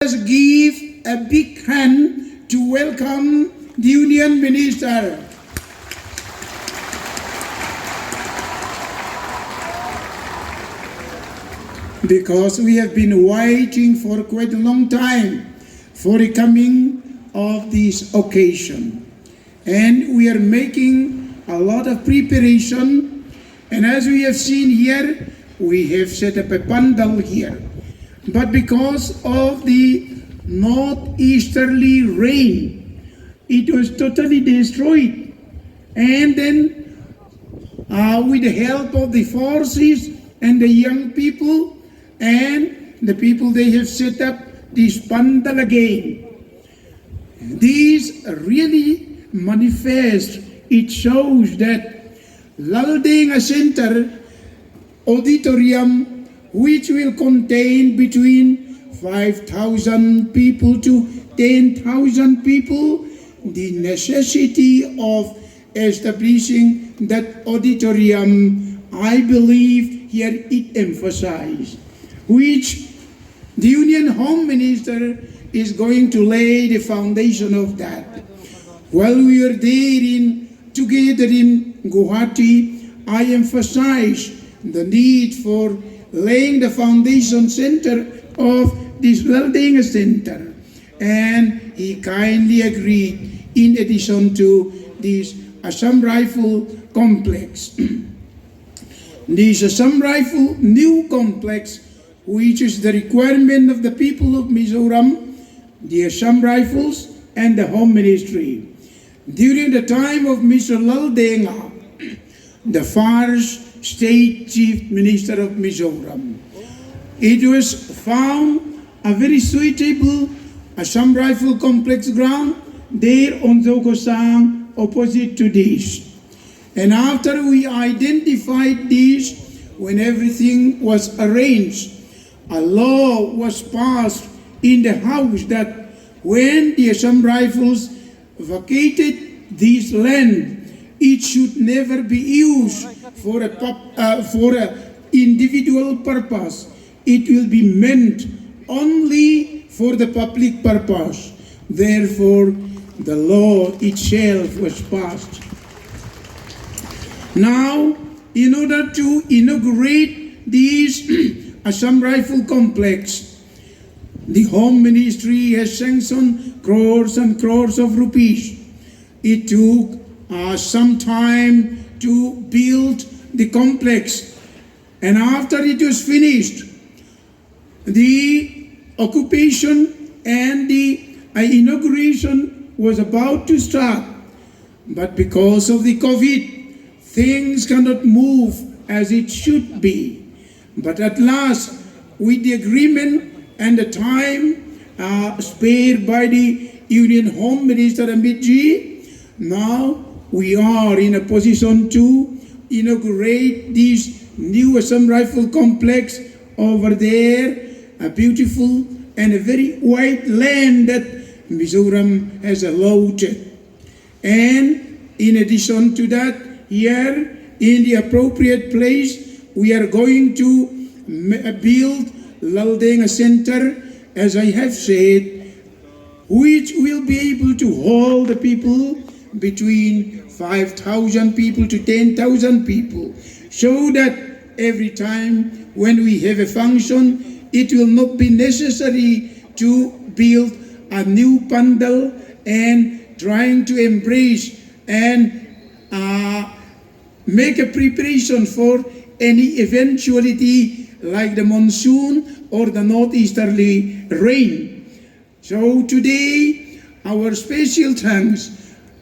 Us give a big hand to welcome the Union Minister. Because we have been waiting for quite a long time for the coming of this occasion. And we are making a lot of preparation. And as we have seen here, we have set up a pandal here. But because of the northeasterly rain, it was totally destroyed. And then, with the help of the forces and the young people and the people, they have set up this pandal again. These really manifest, it shows that Laldenga Center Auditorium, which will contain between 5,000 people to 10,000 people, the necessity of establishing that auditorium, I believe here it emphasized, which the Union Home Minister is going to lay the foundation of that. While we are there together in Guwahati, I emphasize the need for laying the foundation center of this Laldenga Center. And he kindly agreed, in addition to this Assam Rifle complex. This Assam Rifle new complex, which is the requirement of the people of Mizoram, the Assam Rifles, and the Home Ministry. During the time of Mr. Laldenga, the first state chief minister of Mizoram, it was found a very suitable Assam Rifle complex ground there on Zokhawsang, opposite to this. And after we identified this, when everything was arranged, a law was passed in the house that when the Assam Rifles vacated this land, it should never be used for a individual purpose. It will be meant only for the public purpose. Therefore, the law itself was passed. Now, in order to inaugurate this Assam Rifle complex, the Home Ministry has sanctioned crores and crores of rupees. It took some time to build the complex, and after it was finished, the occupation and the inauguration was about to start. But because of the COVID, things cannot move as it should be. But at last, with the agreement and the time spared by the Union Home Minister Amit Ji, now we are in a position to inaugurate this new Assam Rifle complex over there, a beautiful and a very wide land that Mizoram has allotted. And in addition to that, here in the appropriate place, we are going to build Laldenga Center, as I have said, which will be able to hold the people between 5,000 people to 10,000 people, so that every time when we have a function, it will not be necessary to build a new pandal and trying to embrace and make a preparation for any eventuality like the monsoon or the northeasterly rain. So today, our special thanks,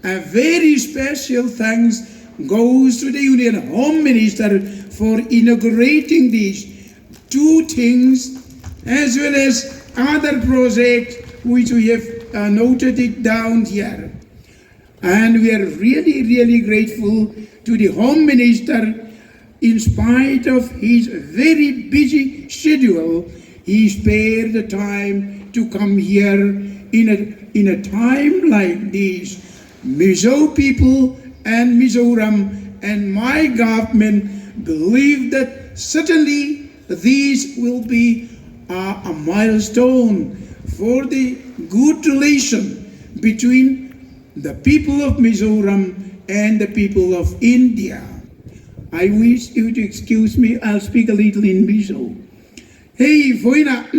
a very special thanks goes to the Union Home Minister for inaugurating these two things, as well as other projects which we have noted it down here. And we are really, really grateful to the Home Minister. In spite of his very busy schedule, he spared the time to come here in a time like this. Mizo people and Mizoram and my government believe that certainly this will be a milestone for the good relation between the people of Mizoram and the people of India. I wish you to excuse me, I'll speak a little in Mizo. Hei vawiinah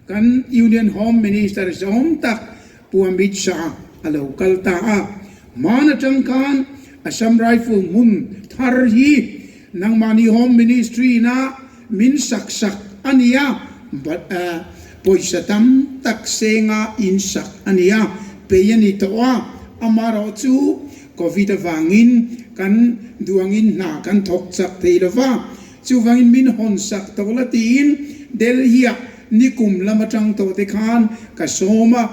kan Union Home Minister zawm tak Pu Amit Shah a lo kal ta a, hman atang khan Assam Rifle hmun thar hi nangmahni Home Ministry ina min sak sak a ni a, but pawisa tam tak senga in sak a ni a, pei a ni tawh a, amaherawhchu Covid avangin kan duangin hna kan thawk chak thei lo va, Chuvangin min hawn sak tawh la tiin Delhi-ah nikum lam atang tawh te khan ka sawm a,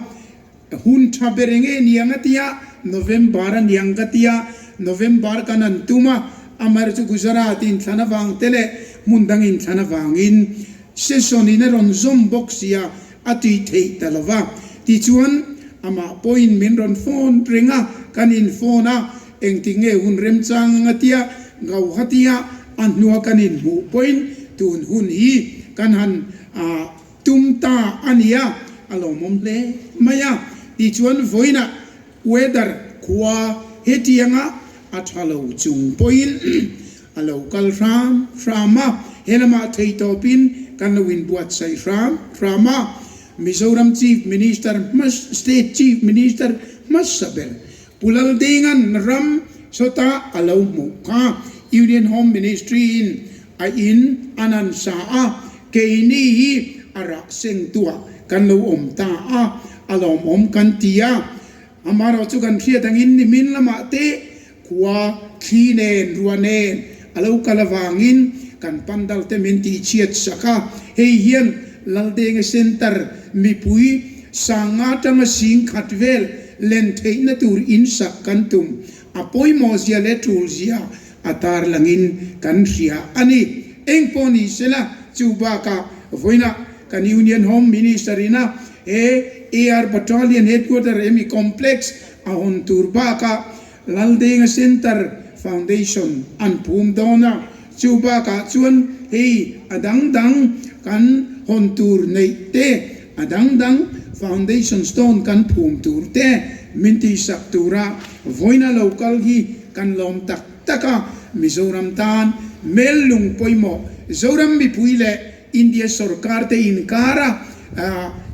hun tha ber enge niang a tia, November a niang ka tia, November kan han tum a, Amar chu Gujarat inthlan avang te leh hmun dang inthlan avangin session in a rawn zawm bawk sia a tih theih ta lo va. Tichuan amah pawhin min rawn phone reng a, kan in phone a, Engtik nge hun remchang anga tia Gauhati-a a hnua kan inhmuh pawhin tun hun hi kan han tum ta a nia, a lawmawm hle mai a. Tichuan vawiinah weather khua hetianga a tha lo chung pawhin a lo kal hram hram a, he lamah theitawpin kan lo inbuatsaih hram hram a. Mizoram Chief Minister hmas State Chief Minister hmasa ber Pu Laldinga'n ram sawta a lo hmuh kha Union Home Ministry in a in an an sa a, keini hi a rah seng tuah kan lo awm ta a, a lawmawm kan ti a. Amaherawh chu kan hriat angin nimin lamah te khua thli nen rua nen a lo kal avangin kan pandal te min tihchhiat sak a, hei hian Laldenga Centre mipui sanga atanga sing khat vel len theihna tur in sak kan tum a pawimawh zia leh tul zia a tarlangin kan hria a ni. Eng pawh ni sela chu bakah vawiinah kan Union Home Minister ina he AR Battalion Headquarter emi Complex a hawn tur bakah Laldenga Centre Foundation an phum dawn a, chu bakah chuan hei a dang dang kan hawn tur neih te, a dang dang Foundation Stone kan phum tur te min tihsak tura vawiina lo kal hi kan lawm tak tak a, Mizoram tan mel lung pawimawh Zoram mipui leh India sorkar te inkara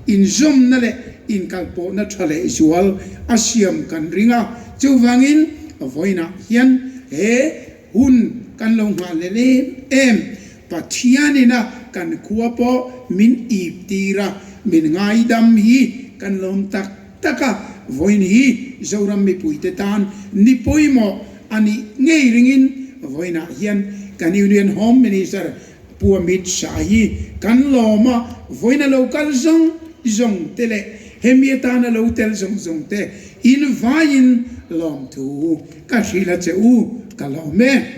inzawmna leh inkalpawhna tha leh zual a siam kan ring a, chuvangin vawiinah hian he hun kan lo nghah leh em em. Pathianin a kan khua pawh min ip tir a, min ngaidam hi kan lawm tak tak a, vawiin hi Zoram mipuite tan ni pawimawh a nih ngei ringin vawiinah hian kan Union Home Minister Pu Amit Shah hi kan lawm a, vawiin a lo kal zawng zawng te leh hemi atana lo tel zawng zawng te in vaiin lawmthu ka hrilh a che u, ka lawm e.